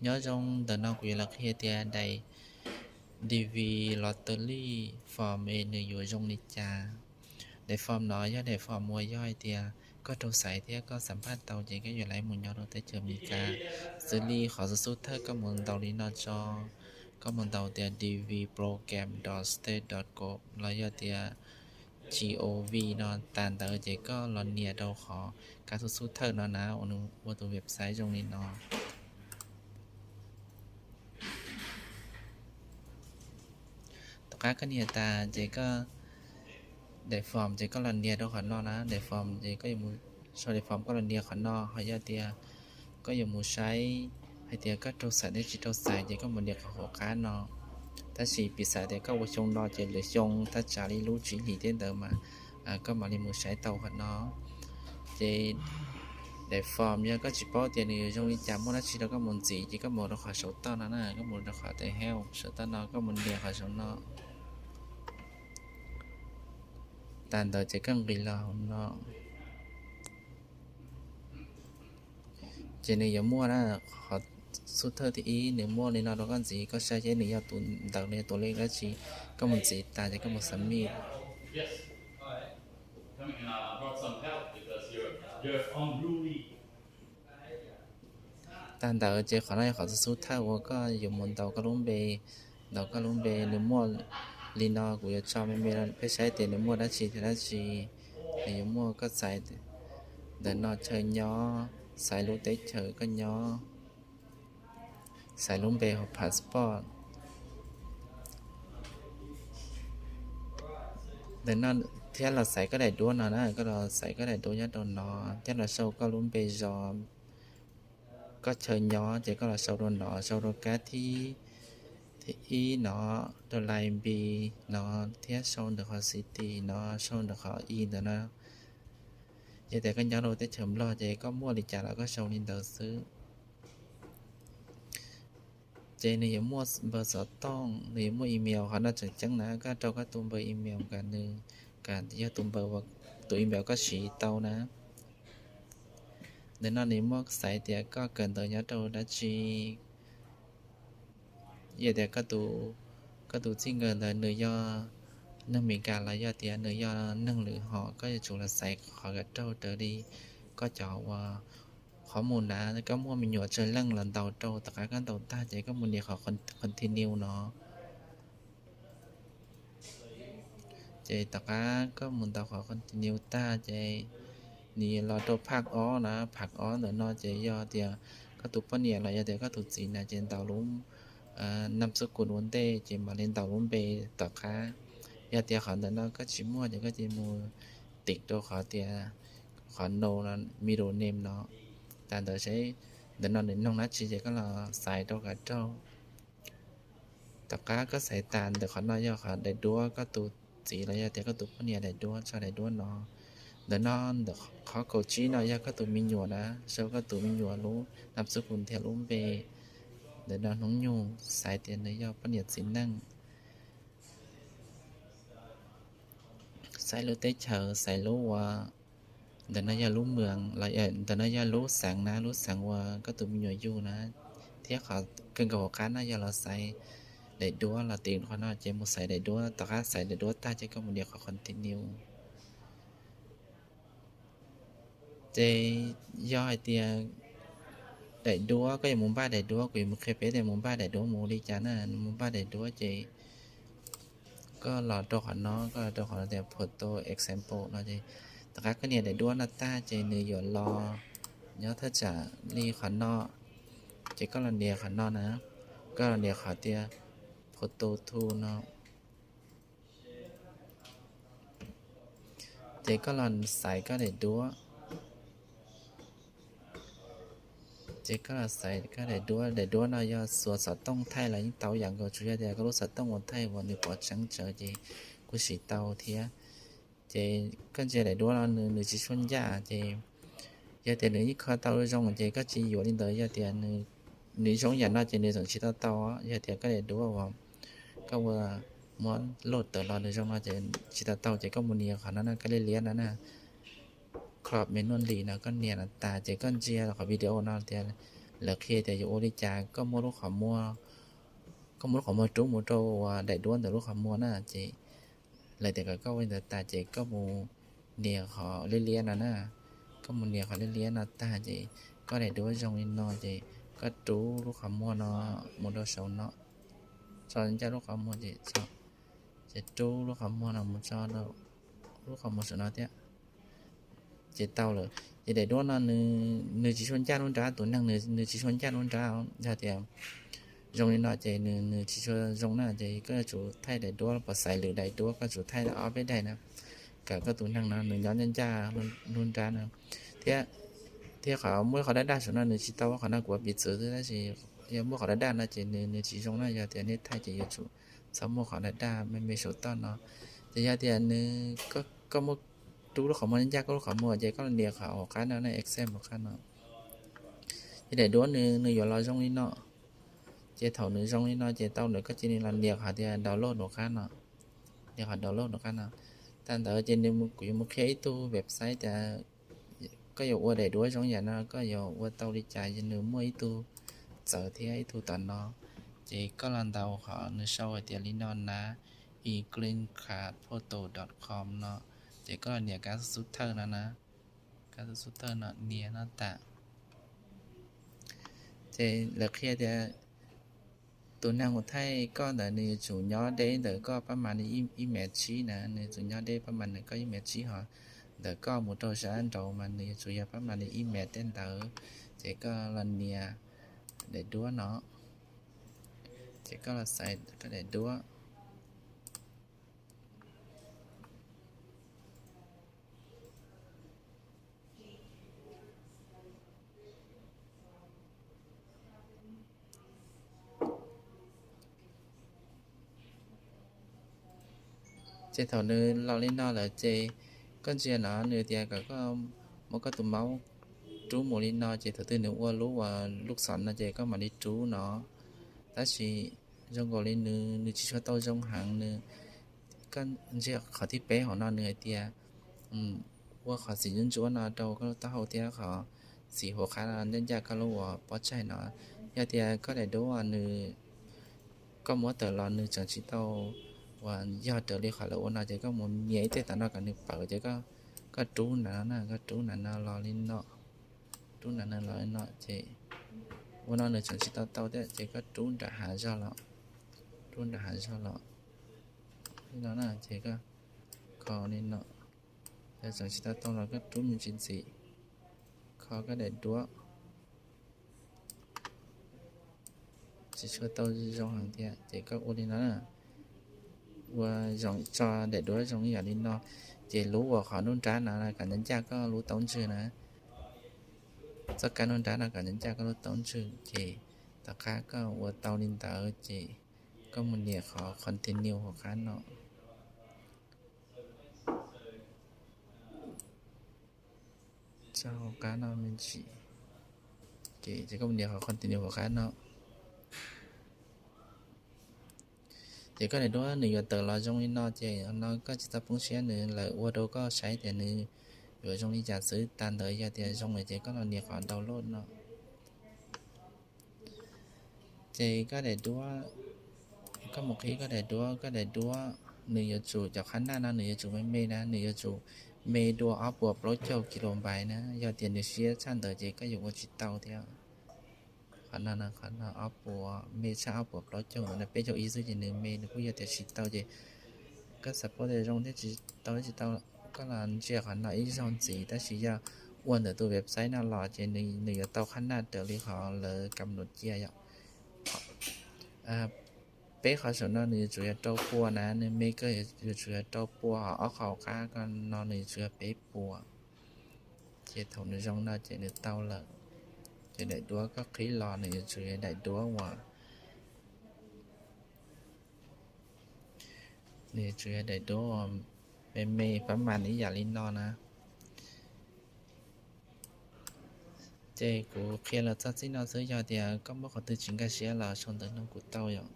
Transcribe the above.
Nyob zoo, ntawm no kuv yuav los qhia tias daim D V lottery form es nws yuav zoo li cas. Daim form no yog daim form uas yog hais tias koj raug xaiv thiab koj xam phaj tau ces koj yuav laiv mus nyob rau teb chaws Amelikas. Xws li qhov xub xub thawj koj mus ntaus li no tso, koj mus ntaus tias D V program dot state dot gov los yog tias G O V no. Tas ntawd ces koj los nias rau qhov kab xub xub thawj no na, uas nws ua tus website zoo li no. Tom qab koj nias tas ces koj, daim form ces koj los nias rau qhov no na, daim form ces koj yuav mus, sau daim form koj los nias qhov no, ho yog tias koj yuav mus saib hais tias koj raug xaiv thiab tsis raug xaiv ces koj mus nias qhov hauv qab no. Tab sis piv xam tias koj ua xyoo no ces lwm xyoo thaj tsam li lub tsib hlis thiab ntawd mas koj mam li mus saib tau qhov no. Ces daim form yog koj tsis paub tias nws zoo li cas, muaj dab tsi rau koj mus ntxiv ces koj mus rau qhov saum toj no na, koj mus rau qhov tias help saum toj no, koj mus nias qhov saum no. Tas ntawd ces koj nqis los hauv no. Ces nws yuav muaj na, qhov xub thawj thib ib nws muaj li no rau koj ntxiv, koj saib seb nws yog tus ntawv los yog tus lej dab tsi, koj mus ntxiv tas ces koj mus submit. Tas ntawd ces qhov no yog qhov xub thawj uas koj yuav mus ntaus koj lub npe. Ntaus koj lub npe nws muaj li no, kuv yuav tso me me rau peb saib tias nws muaj dab tsi thiab dab tsi. Nws yuav muaj koj xaiv ntawm no chaw nyob, xaiv lub teb chaws koj nyob, xaiv lub npe hauv passport. Ntawm no thiab los xaiv koj daim duab no na, koj los xaiv koj daim duab nyob rau no, thiab los sau koj lub npe zos, koj chaw nyob ces koj los sau rau no, sau rau kab thib, thib ib no, rau line B no, thiab sau ntawm qhov city no, sau ntawm qhov i ntawm no. Yog tias koj nyob rau teb chaws Nplog ces koj muaj li cas los koj sau li ntawd xwb. Ces nws yuav muaj npawb xov tooj, nws yuav muaj email, qhov no tseem ceeb na, koj rau koj tus npawb email kom nws, kom yog tus npawb, tus email koj siv tau na. Ntawm no nws muaj xaiv tias koj kawm ntawv nyob rau dab tsi. Yog tias koj tus txij nkawm ntawd nws yog neeg Amelikas los yog tias nws yog neeg lwm hom, koj yuav tsum los xaiv qhov kom raug raws li koj cov uas qhov mus na, koj muaj me nyuam tsawg leej los ntaus rau. Tom qab koj ntaus tag ces koj mus nias qhov continue no. Ces tom qab koj mus ntaus qhov continue tag ces nws los rau phaj ob na, phaj ob ntawm no ces yog tias koj tus poj niam los yog tias koj tus txiv na ces ntaus lub nam xub kus ua ntej ces mam li ntaus lub npe tom qab. Yog tias qhov ntawm no koj tsis muaj ces koj cia li mus tim rau qhov tias qhov no, middle name no. Tas ntawd seb ntawm no nws noog dab tsi ces koj los xaiv rau kom raug. Tom qab koj xaiv tas ntawm qhov no yog qhov daim duab koj tus txiv los yog tias koj tus poj niam daim duab, tso daim duab no. Ntawm no, ntawm qhov kaum tsib no yog koj tus me nyuam na, sau koj tus me nyuam lub nam xub kus thiab lub npe. Ntawm no hnub nyoog xaiv tias nws yog poj niam txiv neej. Xaiv lub teb chaws, xaiv lub ua, ntawm no yog lub mws, ntawm no yog lub xeev na, lub xeev uas koj tus me nyuam yug na. Thiab qhov kawg nkaus hauv qab no yog los xaiv daim duab, los tim qhov no ces mus xaiv daim duab, tom qab xaiv daim duab tag ces koj mus nias qhov continue. Ces yog hais tias daim duab, koj yuav mus npaj daim duab, kuv yuav mus qhia peb tias mus npaj daim duab mus li cas na. Mus npaj daim duab ces koj los rau qhov no, koj los rau qhov no tias photo example no ces tom qab koj nias daim duab no tag ces nws yuav los nyob thaj tsam li qhov no, ces koj los nias qhov no na, koj los nias qhov tias photo tool no. Ces koj los xaiv koj daim duab. Ces koj los xaiv koj daim duab, daim duab no yog xuas xov tooj thaij los yeej tau ib yam nkaus, tsuas yog tias koj lub xov tooj uas thaij uas nws pov tseeb tsawv ces kuj siv tau thiab. Ces koj ntsia daim duab no nws, nws tsis tshua ncaj ces yog tias nws yeej kho tau zoo ces koj tsis yuav li ntawd, yog tias nws zoo yam no ces nws tseem tsis tau tau. Yog tias koj daim duab uas koj ua muab load tawm los nws zoo no ces tsis tau tau ces koj mus nias qhov no na, kab liab liab no na, crop manually no, koj nias no tas ces koj ntsia qhov video no tias lawv qhia tias yuav ua li cas koj muab lub qhov muag, koj muab lub qhov muag rub mus rau uas daim duab ntawm lub qhov muag na ces lawv tias kom koj ua li ntawd tas ces koj mus nias qhov liab liab no na. Koj mus nias qhov liab liab no tag ces koj daim duab zoo li no ces koj rub lub qhov muag no mus rau saum no, tso ncaj lub qhov muag ces tso, ces rub lub qhov muag no mus tso rau lub qhov muag saum no thiab ces tau lawm. Ces daim duab no nws tsis tshua ncaj lub nrab, tus neeg nws tsis tshua ncaj lub nrab. Yog tias zoo li no ces nws nws tsis tshua zoo na ces koj yuav tsum thaij daim duab, pos xaiv lwm daim duab, koj tsum thaij ob peb daim na, kom koj tus neeg no nws nyob ncaj ncaj lub nrab na. Thiab, thiab qhov muaj qhov daj daj saum no nws tsis tau, qhov no kuv piv txwv xwb tab sis yog muaj qhov daj daj no ces nws nws tsis zoo na. Yog tias nej thaij ces yuav tsum txhob muaj qhov daj daj me me saum toj no. Ces yog tias nws, koj muab rub lub qhov muag ncaj koj lub qhov muag ces koj los nias qhov hauv qab no, example qhov no. Ces daim duab nws nws yuav los zoo li no. Ces thaum nws zoo li no ces tau lawm koj cia li los nias qhov tias download nram qab no, nias qhov download nram qab no. Tag ntawd ces nws kuv yuav mus qhia ib tug website tias koj yuav ua daim duab zoo yam no koj yuav ua tau li cas, nws muaj ib tug txawv thiab ib tug tom no. Ces koj los ntaus qhov nws sau hais tias li no na, eclaincardportal dot com no, ces koj los nias kab xub thawj no na, kab xub thawj no nias no tas. Ces lawv qhia tias tus neeg uas thaij koj ntawd nws yuav tsum nyob deb ntawm koj pab mas li ib mev tsib na, nws yuav tsum nyob deb pab mas ntawm koj ib mev tsib, ho ntawm koj mus rau sab nraud mas nws yuav tsum yog pab mas li ib mev tej ntawd. Ces koj los nias daim duab no, ces koj los xaiv koj daim duab. Ces thaum nws los li no lawm ces koj ntsia no nws tias kom koj muab koj tus maub rub mus li no ces thaum twg nws ua lub uas lub xom no ces koj mam li rub no. Tab sis zoo nkaus li nws nws tsis tshua tau zoo heev nws. Koj ntsia qhov thib peb hauv no nws hais tias ua qhov xim ntsuab ntsuab no rau koj lub taub hau thiab qhov xim hauv qab no ncaj ncaj koj lub uas pob tsaig no. Yog tias koj daim duab nws, koj muab tawm los nws tseem tsis tau uas yog raws li qhov lawv ua no ces koj mus nias ib teg tom no kom nws pawv ces koj rub nram no na, koj rub nram no los li no, rub nram no los li no ces ua no nws tseem tsis tau tau thiab ces koj rub nram hav zog los, rub nram hav zog los li no na ces koj kho li no. Yog tseem tsis tau tau los koj rub me ntsis ntxiv, kho koj daim duab. Tsis tshua tau zoo heev thiab ces koj ua li no na, ua zoo tso daim duab zoo ib yam li no. Ces lub uas qhov nruab nrab no kom ncaj ncaj koj lub taub ntswg na, txoj kab nruab nrab no kom ncaj ncaj koj lub taub ntswg ces tom qab koj ua tau li ntawd ces koj mus nias qhov continue hauv qab no. Tso hauv qab no me ntsis, ces koj mus nias qhov continue hauv qab no. Ces koj daim duab nws yuav tawm los zoo li no ces no koj tsis txhob poob siab, nws lawv ua rau koj saib tias nws yuav zoo li cas xwb. Tag ntawd yog tias zoo lawm ces koj los nias qhov download no. Ces koj daim duab, koj mus qhib koj daim duab, koj daim duab nws yuav tsum, cov qhab naj no nws yuav tsum me me na, nws yuav tsum me dua ob puas plaub caug kilobyte na. Yog tias nws siab tshaj ntawd ces koj yuav ua tsis tau thiab. Qhov no, qhov no ob puas, me tshaj ob puas plaub caug ntawd na, peb caug ib xwb ces nws me, nws kuj yog tias tsis tau ces koj xav paub tias zoo thiab tsis tau tsis tau, koj los ntsia qhov no ib zaug ntxiv. Tab sis yog ua ntawm tus website no los ces nws yuav tau qhab naj raws li qhov lawv kam num cia yom. Peb qhov saum no nws yuav tsum yog rau pua na, nws me kawg yuav tsum yog rau pua, ho ob qhov qab ko no nws yuav tsum yog peb pua. Ces thaum nws zoo no ces nws tau lawm. Ces daim duab koj qhib los nws yuav tsum yog daim duab uas, nws yuav tsum yog daim duab uas me me pab mas ib yam li no na. Ces kuv qhia los txog txij no xwb, yog tias koj muaj qhov twg tsis nkag siab los sau ntawv nug kuv tau yom.